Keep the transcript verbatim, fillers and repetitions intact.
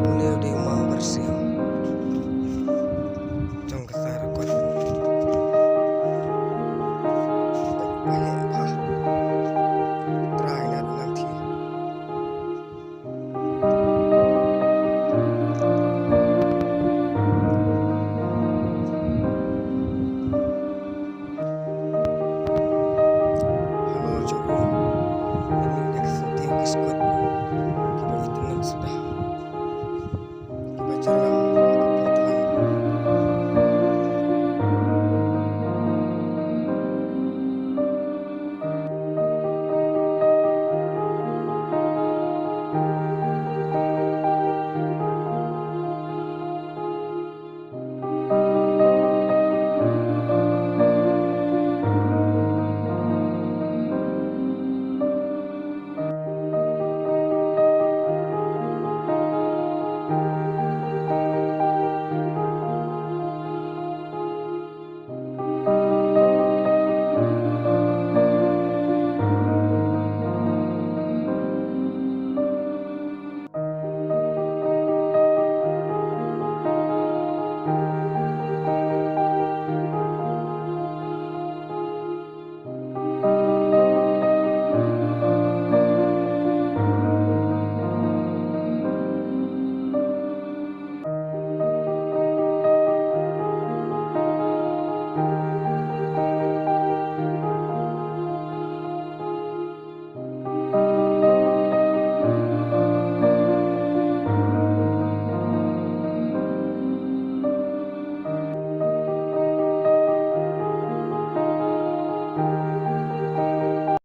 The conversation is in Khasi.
Une u dei u maw Barsiang jong ka sar kot. Ba leh bha. Trai na du nang thi. Halor jong u, une u dei ka syntiew ka skur kiba itynnat suda, kiba jyrngam